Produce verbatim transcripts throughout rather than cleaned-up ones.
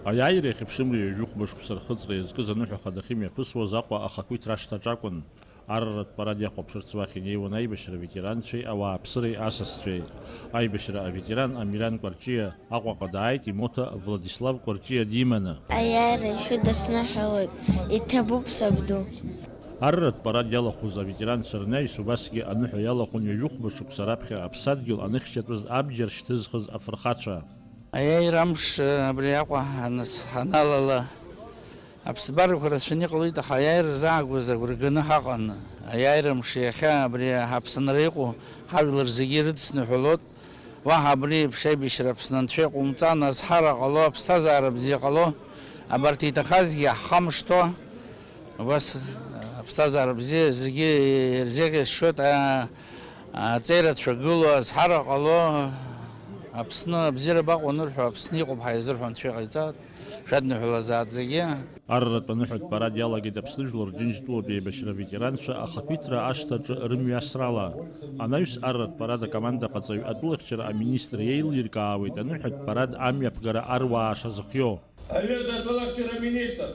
Аиааира иахьыԥшымра ҩажәи хәба шықәса рхыҵра иазкыз аныҳәа хада ахьымҩаԥысуаз Аҟәа ахақәиҭра ашҭаҿы акәын. Арратә парад иахәаԥшырц уахь инеиуан аиԥшьра аветеранцәеи ауааԥсыреи асасцәеи. Аибашьра аветеран Амиран Кәарҷиа Аҟәаҟа дааит, имоҭа Владислав Кәарҷиа диманы. Аиааира шәыдысныҳәалоит, иҭабуп, сабду. Арратә парад иалахәыз аветеранцәа рнаҩс убасгьы аныҳәа иалахәын ҩажәи хәба шықәса раԥхьа аԥсадгьыл аныхьчатәыз абџьар шьҭызхыз афырхацәа. Аиааира амш абри Аҟәа аныс-, аналала, аԥсабарақәа рацәаны иҟалеит, аха аиааира заагоз агәра ганы ҳаҟан. Аиааира мшы иахьа абри Аԥсынра иҟоу ҳажәлар зегьы ирыдысныҳәалоит. Уаҳа абри еиԥш аибашьра Аԥсны анцәа иҟоумҵан, азҳара ҟало, аԥсҭазаара бзиа ҟало, абарҭ иҭахазгьы ҳхамышҭуа, убас аԥсҭазаара бзиа зегьы ирзеиӷьасшьоит. А-, аҵеира цәагылоу, азҳара ҟало, Аԥсны абзиара баҟоу анырҳәо, Аԥсны иҟоуп ҳәа иазырҳәо анцәа иҟаиҵааит. Шәадныҳәалазааит зегьы. Арратә аныҳәатә парад иалагеит Аԥсны Жәлар Џьынџьтәылатә еибашьра аветеранцәа ахақәиҭра ашҭаҿы рымҩасрала. Анаҩс арратә парад акомандаҟаҵаҩ атәылахьчара аминистр иеилиркаауеит аныҳәатә парад амҩаԥгара аруаа шазыхиоу. Аҩыза атәылахьчара аминистр,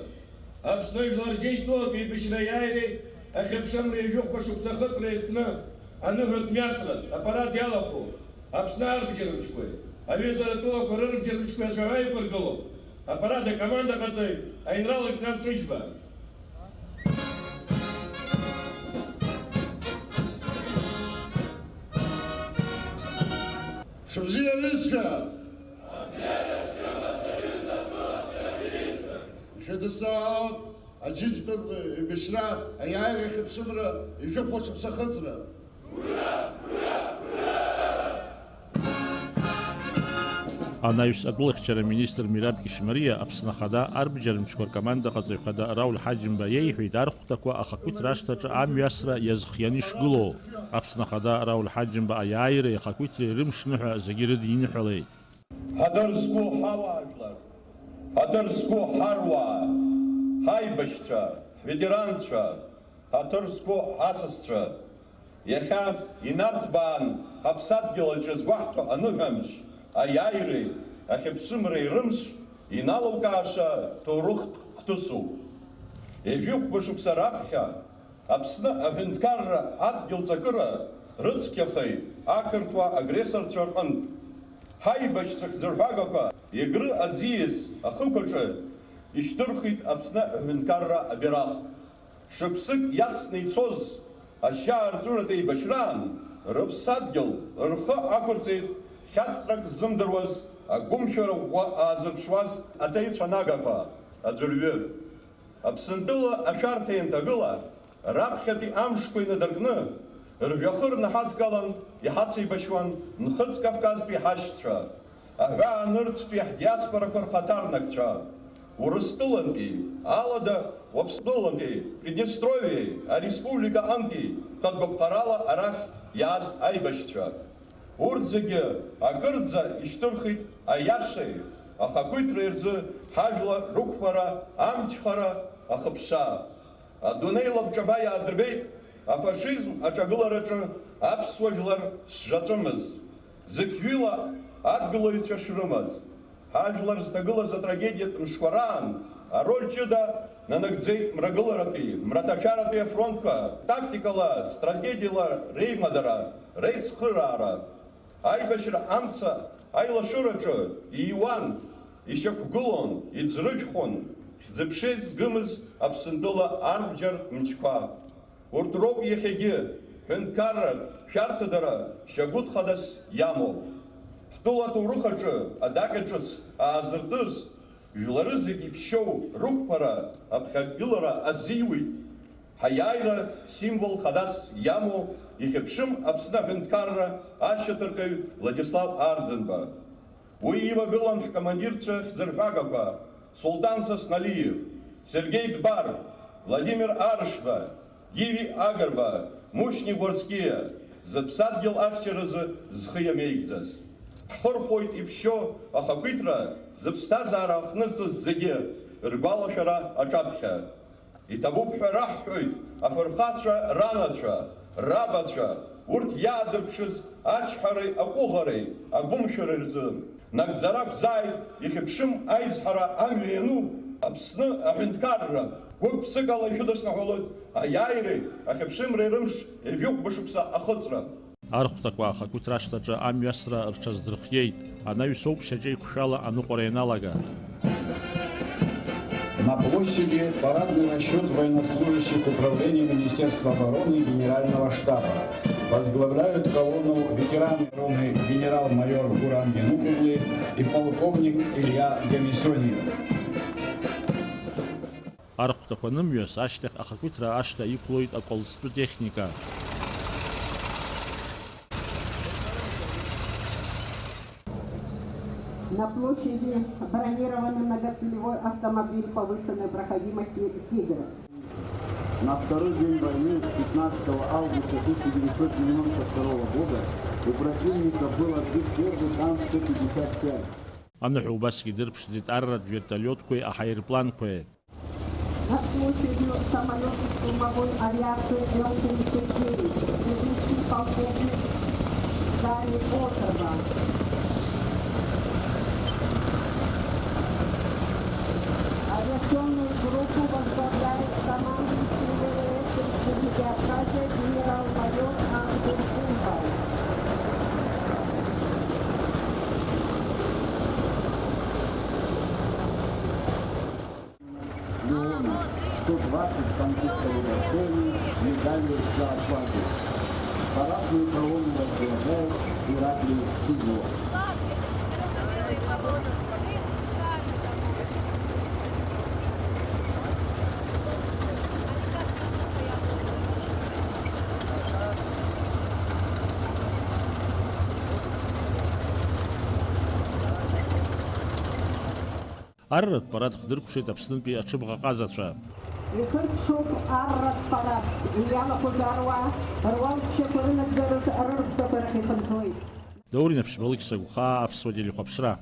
Аԥсны Жәлар Џьынџьтәылатә еибашьра аиааиреи ахьыԥшымреи жәохәба шықәса ахыҵра иазкны аныҳәатә мҩасран апарад иалахәу Аԥсны арбџьармчқәеи аҩызаратәылақәа рырбџьармчқәеи ацәаҳәа иқәыргылоуп. Апарад акомандаҟаҵаҩ аинрал-леитенант Ҵәыџьба. Шыбзиа, аҩызцәа! Ишәыдысныҳәалоит Аџьынџьтәылатә еибашьра аиааира ахьыԥшымра ижәохәба шықәса ахыҵра. Анаҩс атәылахьчара аминистр Мираб Кьышьмариа, Аԥсны Ахада арбџьармчқәа ркомандаҟаҵаҩ хада Рауль Ҳаџьымба иеиҳәеит архәҭақәа ахақәиҭра ашҭаҿы амҩасра иазхианы ишгылоу. Аԥсны Ахада Рауль Ҳаџьымба аиааиреи ахақәиҭреи рымшныҳәа зегьы рыдиныҳәалеит. Ҳаҭыр зқәу ҳауаажәлар, ҳаҭыр зқәу ҳаруаа, ҳаибашьцәа, ҳветеранцәа, ҳаҭыр зқәу ҳасасцәа, иахьа инарҭбаан ҳаԥсадгьыл аҿы згәаҳҭо аныҳәамш, аиааиреи ахьыԥшымреи рымш иналукааша ҭоурыхтә хҭысуп. Ҩажәи хәба шықәса раԥхьа Аԥсны аҳәынҭқарра адгьыл ҵакыра рыцқьахеит ақырҭуа агрессорцәа рҟынтә. Ҳаибашьцәа хьӡырҳәагақәа Егры аӡиас ахықәаҿы ишьҭырхит Аԥсны аҳәынҭқарра абираҟ. Шықәсык иацны ицоз ашьаарҵәыратә еибашьраан рыԥсадгьыл рхы ақәырҵеит хьаҵрак ззымдыруаз, агәымшәара ӷәӷәа аазырԥшуаз аҵеицәа нагақәа аӡәырҩы. Аԥсынтәыла ашәарҭа ианҭагыла, раԥхьатәи амшқәа инадыркны, ржәҩахыр наҳадкылан иҳацеибашьуан Нхыҵ Кавказтәи ҳашьцәа, аҳәаа нырцәтәи ҳдиаспорақәа рхаҭарнакцәа, Урыстәылантәи, алада Уаԥстәылантәи, Приднестровиеи ареспублика аҟынтәи хатә гәаԥхарала арахь иааз аибашьцәа. Урҭ зегьы акырӡа ишьҭырхит аиашеи ахақәиҭреи рзы ҳажәлар рықәԥара, амчхара, ахыԥша. Адунеи лабҿаба иаадырбеит афашизм аҿагылараҿы аԥсуа жәлар шжаҵәымыз, зықьҩыла адгылаҩцәа шрымаз. Ҳажәлар зҭагылаз атрагедиатә мшқәа раан ароль ҷыда нанагӡеит мрагыларатәи, мраҭашәаратәи афронтқәа тактикала, стратегиала реимадара, реицхыраара. Аибашьра амца аилашыраҿы ииуан, ишьақәгылон, иӡрыжәхон хьӡы-ԥшеи згымыз Аԥсынтәыла арбџьар мчқәа. Урҭ роуп иахьагьы ҳәынҭқарратә шәарҭадара шьагәыҭ хадас иамоу. Ҳтәыла аҭоурых аҿы адаҟьа ҿыц аазыртыз, жәлары зегьы иԥшьоу рықәԥара аԥхьагылара азиуит, ҳаиааира символ хадас иамоу ихьыԥшым Аԥсны аҳәынҭқарра ашьаҭаркаҩ Владислав Арӡынба. Уи ивагылан ҳкомандирцәа хьӡырҳәагақәа Султан Сасналиев, Сергеи Дбар, Владимир Арышба, Гиви Агрба, Мушьни Гәарцкиа, зыԥсадгьыл ахьчаразы зхы иамеигӡаз. Ҳхырхәоит иԥшьоу ахақәиҭра зыԥсҭазаара ахнырҵаз зегьы ргәалашәара аҿаԥхьа. Иҭабуп ҳәа раҳҳәоит афырхацәа ранацәа, рабацәа, урҭ иаадырԥшыз ачҳареи аҟәыӷареи агәымшәареи рзы. Нагӡара ақәзааит, ихьыԥшым аизҳара амҩа иану Аԥсны аҳәынҭқарра, гәык-ԥсыкала ишәыдысныҳәалоит аиааиреи ахьыԥшымреи рымш ҩажәихәба шықәса ахыҵра. Архәҭақәа ахақәиҭра ашҭаҿы амҩасра рҽаздырхиеит, анаҩс ауп шьаҿа еиқәшәала аныҟәара ианалага. На площади парадный расчёт военнослужащих Управления Министерства обороны и Генерального штаба. Возглавляют колонну ветераны обороны генерал-майор Гурам Януковлы и полковник Илья Гамисониев. Архәҭақәа анымҩас, ашьҭахь ахақәиҭра ашҭа иқәлоит аколстәы техника. На площади бронированный многоцелевой автомобиль повышенной проходимости «Тигр». На второй день войны, пятнадцатого августа тысяча девятьсот девяносто второго года, у противника был отбит первый танк Т-пятьдесят пять. Аныҳәа убасгьы дырԥшӡеит арратә вертолиотқәеи аҳаирпланқәеи. Над площадью самолёты штурмовой авиации Л тридцать девять, ведущий полковник Дани Острова. Авиационную группу возглавляет командующий В В С Республики Абхазия генерал-майор Артур Кумбай. Леона, сто двадцать танкистов удостоены медали «За отвагу». Парадную колонну возглавляет Ираклий Сизов. Арратә парад хдыркәшеит Аԥснытәи аҽыбӷаҟазацәа. Ихыркәшоуп арратә парад, иалахәыз аруаа руалԥшьақәа рынагӡараз рырхәҭақәа рахь ихынҳәуеит. Даур Инаԥшьба, Алықьса Гәхаа, Аԥсуа телехәаԥшра.